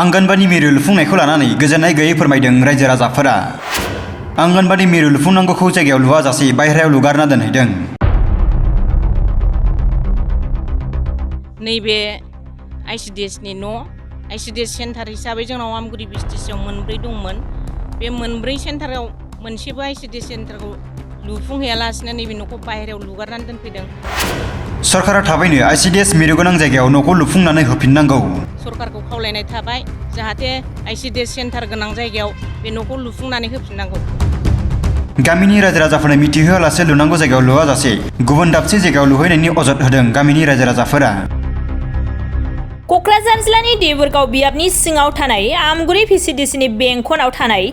आंगनबाड़ी मिरु लुफुंनायखौ लानानै गोजोननाय गैयै फोरमायदों रायजो राजाफोरा। आंगनबाड़ी मिरु लुफुंनांगौखौ जायगायाव लुवाजासे बायहेरायाव लुगारना दोनहैदों। नैबे आईसीडीएसनि न' आईसीडीएस सेन्टार हिसाबै जोंनाव आमगुरि बिस्टिसिआव मोनब्रै दंमोन। बे मोनब्रै सेन्टाराव मोनसेबो आईसीडीएस सेन्टारखौ लुफुंहैयालासिनो नैबे न'खौ बायहेरायाव लुगारनानै दोनफैदों। सरकारा थाबैनो आईसीडीएस मिरु गोनां जायगायाव न'खौ लुफुंनानै होफिननांगौ। सरकारखौ खावलायनाय थाबाय जाहाथे आईसीडीएस सेन्टार गोनां जायगायाव बे न'खौ लुफुंनानै होफिननांगौ। गामिनि रायजो राजाफोरनो मिथिहोआलासे लुनांगौ जायगायाव लुवाजासे गुबुन दाबसे जायगायाव लुहैनायनि अजद होदों गामिनि रायजो राजाफोरा। क'क्राझार जिल्लानि देबोरगाव बियाबनि सिङाव थानाय आमगुरि भिसिडिसिनि बेंखनाव थानाय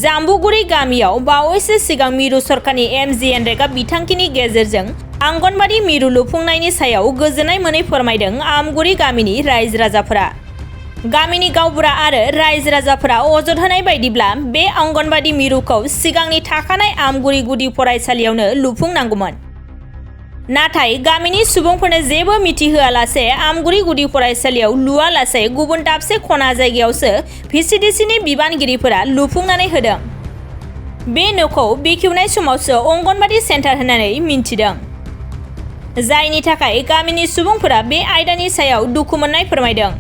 जाम्बुगुरि गामियाव बावैसो सिगां मिरु सरकारनि MGNरेगा बिथांखिनि गेजेरजों आंगनबाड़ी मिरु लुफुंनायनि सायाव गोजोननाय मोनै फोरमायदों आमगुरि गामिनि रायजो राजाफोरा। गामिनि गावबुरा आरो रायजो राजाफोरा अजद होनाय बायदिब्ला बे आंगनबाड़ी मिरुखौ सिगांनि थाखानाय आमगुरि गुदि फरायसालियावनो लुफुंनांगौमोन। नाथाय गामिनि सुबुंफोरनो जेबो मिथिहोआलासे आमगुरि गुदि फरायसालियाव लुवालासे गुबुन दाबसे खना जायगायावसो भिसिडिसिनि बिबानगिरिफोरा लुफुंनानै होदों। बे न'खौ बेखेवनाय समावसो अंगनबाड़ी सेन्टार होननानै मिन्थिदों। जायनि थाखाय गामिनि सुबुंफोरा बे आयदानि सायाव दुखु मोननाय फोरमायदों।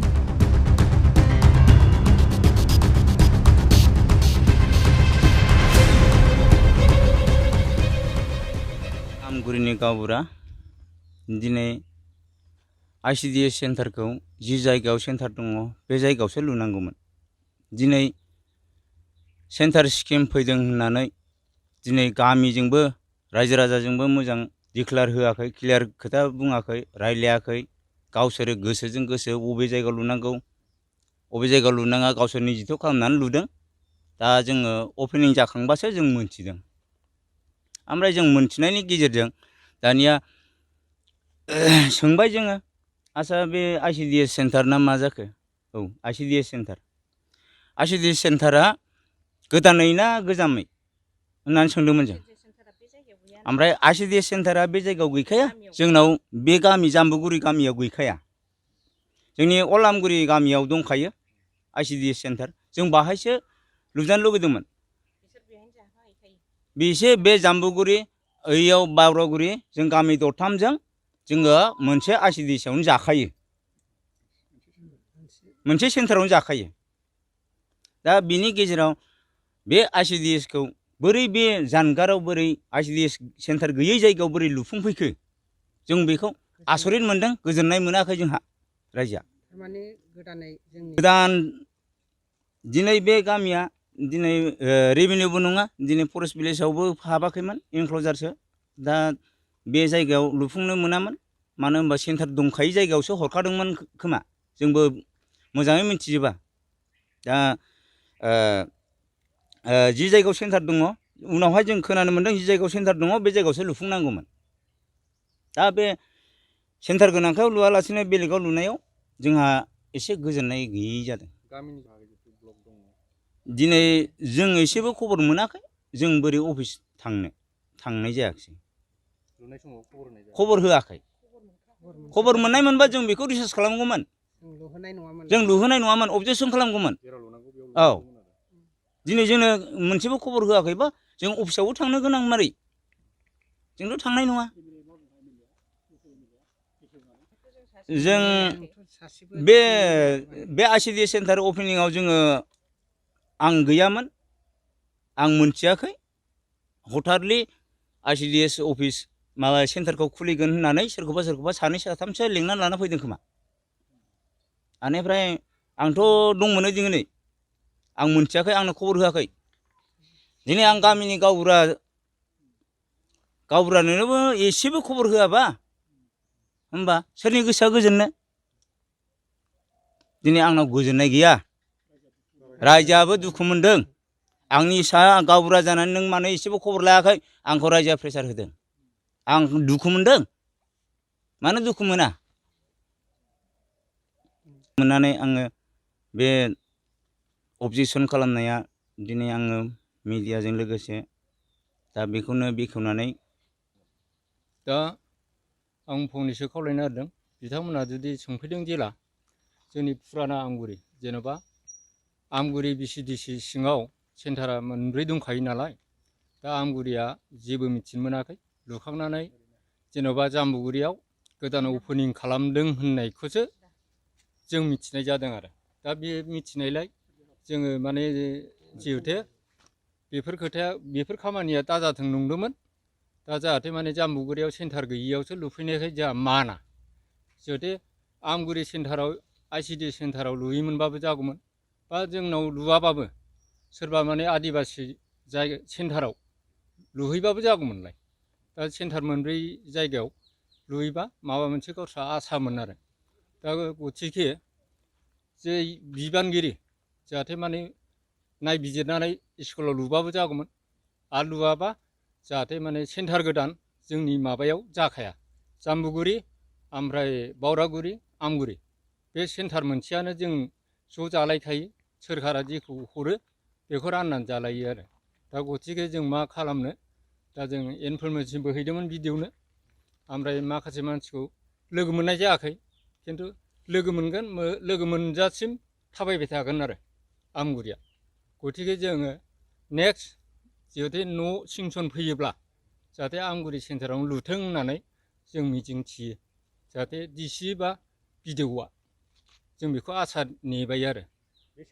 आमगुरिनि गावबुरा दिनै आईसीडीएस सेन्टारखौ जि जायगायाव सेन्टार दङ बे जायगायावसो लुनांगौमोन। दिनै सेन्टार स्किम फैदों होननानै दिनै गामिजोंबो रायजो राजाजोंबो मोजां डिक्लेयार होआखै, क्लियार खोथा बुङाखै, रायलायाखै। गावसोरो गोसोजों गोसो बबे जायगायाव लुनांगौ बबे जायगायाव लुनाङा गावसोर निजिथ' खालामनानै लुदों। दा जोङो अपेनिं जाखांबासो जों मोनथिदों। ओमफ्राय जों मोनथिनायनि गेजेरजों दानिया सोंबाय जोङो आच्छा बे आईसीडीएस सेन्टार ना मा जाखो? औ आईसीडीएस सेन्टार। आईसीडीएस सेन्टारा गोदानै ना गोजामै होननानै सोंदोंमोन जों। ओमफ्राय आईसीडीएस सेन्टारा बे जायगायाव गैखाया, जोंनाव बे गामि जाम्बुगुरि गामियाव गैखाया। जोंनि अल आमगुरि गामियाव दंखायो आईसीडीएस सेन्टार। जों बाहायसो लुजानो लुगैदोंमोन। बिसे बे जाम्बुगुरि ओइयाव बावरागुरि जों गामि दरथामजों जोङो मोनसे आईसीडीएसआवनो जाखायो, मोनसे सेन्टारावनो जाखायो। दा बिनि गेजेराव बे आईसीडीएसखौ बोरै बे जानगाराव बोरै आईसीडीएस सेन्टार गैयै जायगायाव बोरै लुफुंफैखो जों बेखौ आसरित मोनदों, गोजोननाय मोनाखै जोंहा रायजोआ। गोदान दिनै बे गामिया दिनै रेभिनिउबो नङा, दिनै फरेस्ट भिलेजावबो हाबाखैमोन, इनक्ल'जारसो। दा बे जायगायाव लुफुंनो मोनामोन, मानो होनबा सेन्टार दंखायै जायगायावसो हरखादोंमोन खोमा, जोंबो मोजाङै मिथिजोबा। दा जि जायगायाव सेन्टार दङ उनावहाय जों खोनानो मोन्दों जि जायगायाव सेन्टार दङ बे जायगायावसो लुफुंनांगौमोन। दा बे सेन्टार गोनांखायाव लुवालासिनो बेलेगाव लुनायाव जोंहा एसे गोजोननाय गैयै जादों। दिनै जों एसेबो खबर मोनाखै, जों बोरै अफिस थांनाय जायाखिसै, खबर होआखै। खबर मोननाय मोनबा जों बेखौ रिसार्च खालामगौमोन, जों लुहोनाय नङामोन, अबजेक्सन खालामगौमोन। औ दिनै जोंनो मोनसेबो खबर होआखैबा जों अफिसावबो थांनो गोनां मारै? जोंथ' थांनाय नङा। जों बे आईसीडीएस सेन्टार अपेनिंआव जोङो आं गैयामोन, आं मोनथियाखै। हठाथलि आईसीडीएस अफिस माबा सेन्टारखौ खुलिगोन होननानै सोरखौबा सानै साथामसो लेंनानै लाना फैदों खोमा। बेनिफ्राय आंथ' दंमोन दिनै, आं मोनथियाखै, आंनो खबर होआखै। दिनै आं गामिनि गावबुरानोबो एसेबो खबर होआबा होमबा सोरनि गोसोआ गोजोननो? दिनै आंनाव गोजोननाय गैया, रायजोआबो दुखु मोनदों। आंनि साया गावबुरा जानानै नों मानो एसेबो खबर लायाखै? आंखौ रायजोआ प्रेसार होदों, आं दुखु मोनदों। मानो दुखु मोना? मोननानै आङो बे अबजेक्सन खालामनाया दिनै आङो मिडियाजों लोगोसे दा बेखौनो बेखेवनानै दा आं फंनैसो खावलायनो नागिरदों। बिथांमोना जुदि सोंफैदों जेला जोंनि फुराना आमगुरि जेन'बा आमगुरि BCDC सिङाव सेन्टारा मोनब्रै दंखायो नालाय दा आमगुरिया जेबो मिथिनो मोनाखै लुखांनानै जेन'बा जाम्बुगुरियाव गोदान अपेनिं खालामदों होननायखौसो जों मिथिनाय जादों आरो दा बे मिथिनायलाय जोङो माने जिहेथु बेफोर खामानिया दाजाथों नंदोंमोन दा जाहाथे माने जाम्बुगुरियाव सेन्टार गैयियावसो लुफैनायखाय जोंहा माना जिहेथु आमगुरि सेन्टाराव ICDS सेन्टाराव लुयोमोनबाबो जागौमोन बा जोंनाव लुवाबाबो सोरबा माने आदिबासि जायगा सेन्टाराव लुहैबाबो जागौमोनलाय दा सेन्टार मोनब्रै जायगायाव लुहैबा माबा मोनसे गावस्रा आसामोन आरो दा गथिखे जे बिबानगिरि जाहाथे माने नायबिजिरनानै स्कुलाव लुबाबो जागौमोन आरो लुवाबा जाहाथे माने सेन्टार गोदान जोंनि माबायाव जाखाया जाम्बुगुरि ओमफ्राय बावरागुरि आमगुरि बे सेन्टार मोनसेयानो जों ज' जालायखायो सोरखारा जेखौ हरो बेखौ राननानै जालायो आरो दा गथिखे जों मा खालामनो दा जों इनफरमेसनबो हैदोंमोन भिडिअनो ओमफ्राय माखासे मानसिखौ लोगो मोननाय जायाखै खिन्थु लोगो मोनगोन लोगो मोनजासिम थाबायबाय थागोन आरो आमगुरिया गथिखे जोङो नेक्स्ट जिहेथु न' सिंसन फैयोब्ला जाहाथे आमगुरि सेन्टारावनो लुथों होननानै जों मिजिं थियो जाहाथे DC बा बिडिअआ जों बेखौ आसा नेबाय आरो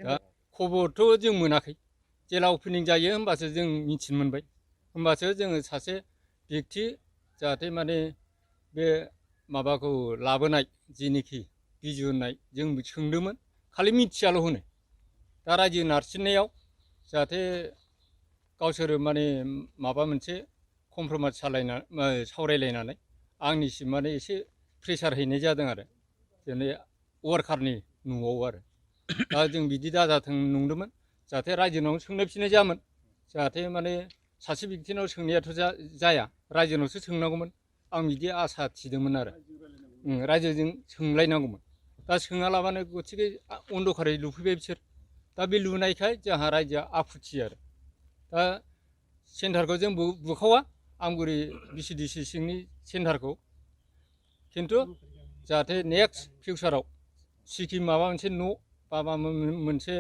दा खबरथ' जों मोनाखै जेला अपेनिं जायो होमबासो जों मिथिनो मोनबाय होमबासो जोङो सासे बेक्ति जाहाथे माने बे माबाखौ लाबोनाय जेनिखि बिजुनाय जों सोंदोंमोन खालि मिथियाल' होनो दा रायजो नारसिननायाव जाहाथे गावसोरो माने माबा मोनसे कमप्रमाइस सावरायलायनानै आंनिसिम माने एसे प्रेसार हैनाय जादों आरो जेने वार्कारनि न'आव आरो दा जों बिदि दाजाथों नंदोंमोन जाहाथे रायजोनाव सोंनायफिननाय जायामोन जाहाथे माने सासे बेक्तिनाव सोंनायाथ' जाया रायजोनावसो सोंनांगौमोन आं बिदि आसा थिदोंमोन आरो रायजोजों सोंलायनांगौमोन दा सोङालाबानो गथिखे अन्धकारै लुफैबाय बिसोर दा बे लुनायखाय जोंहा रायजोआ आफुथि आरो दा सेन्टारखौ जों बुखावा आमगुरि BCDC सिंनि सेन्टारखौ खिन्थु जाहाथे नेक्स्ट फिउचाराव सिकिम माबा मोनसे न' बा माबा मोनसे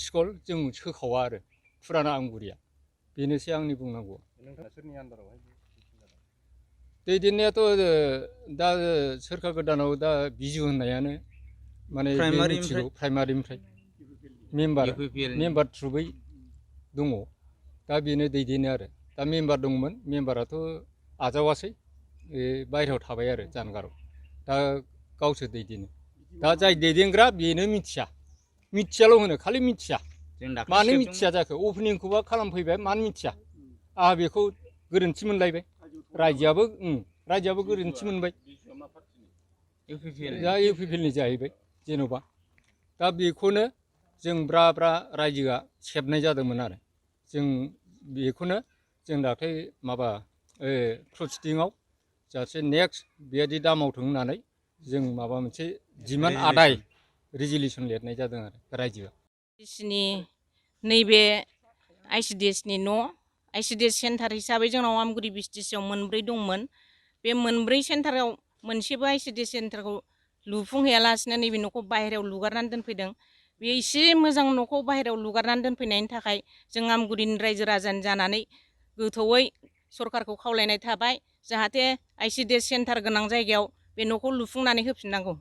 स्कुल जों सोखावा आरो फुराना आमगुरिया बेनोसै आंनि बुंनांगौआ दैदेननायाथ' दा सोरखार गोदानाव दा बिजु होननायानो माने मिथिगौ प्राइमारिनिफ्राय मेम्बार थ्रुबै दङ दा बेनो दैदेनो आरो दा मेम्बार दंमोन मेम्बाराथ' आजावासै बायहेरायाव थाबाय आरो जानगाराव दा गावसोर दैदेनो दा जाय दैदेनग्रा बेनो मिथियाल' होनो खालि मिथिया मानो मिथिया जाखो अपेनिंखौबा खालामफैबाय मानो मिथिया आंहा बेखौ गोरोन्थि मोनलायबाय रायजोआबो गोरोन्थि मोनबाय दा UPPLनि जाहैबाय जेन'बा दा बेखौनो जों ब्रा रायजोआ सेबनाय जादोंमोन आरो जों बेखौनो जों दाख्लै माबा प्रसिडिंआव जाहाथे नेक्स्ट बेबायदि दा मावथों होननानै जों माबा मोनसे डिमान्ड आदाय रेजुलेसन लिरनाय जादों आरो रायजोआ बिसिनि नैबे ICDSनि न' ICDS सेन्टार हिसाबै जोंनाव आमगुरि BCDCआव मोनब्रै दंमोन बे मोनब्रै सेन्टाराव मोनसेबो ICDS सेन्टारखौ लुफुंहैयालासिनो नैबे न'खौ बाहेरायाव लुगारनानै दोनफैदों बे एसे मोजां न'खौ बाहेरायाव लुगारनानै दोनफैनायनि थाखाय जों आमगुरिनि रायजो राजानि जानानै गोथौयै सरकारखौ खावलायनाय थाबाय जाहाथे ICDS सेन्टार गोनां जायगायाव बे न'खौ लुफुंनानै होफिननांगौ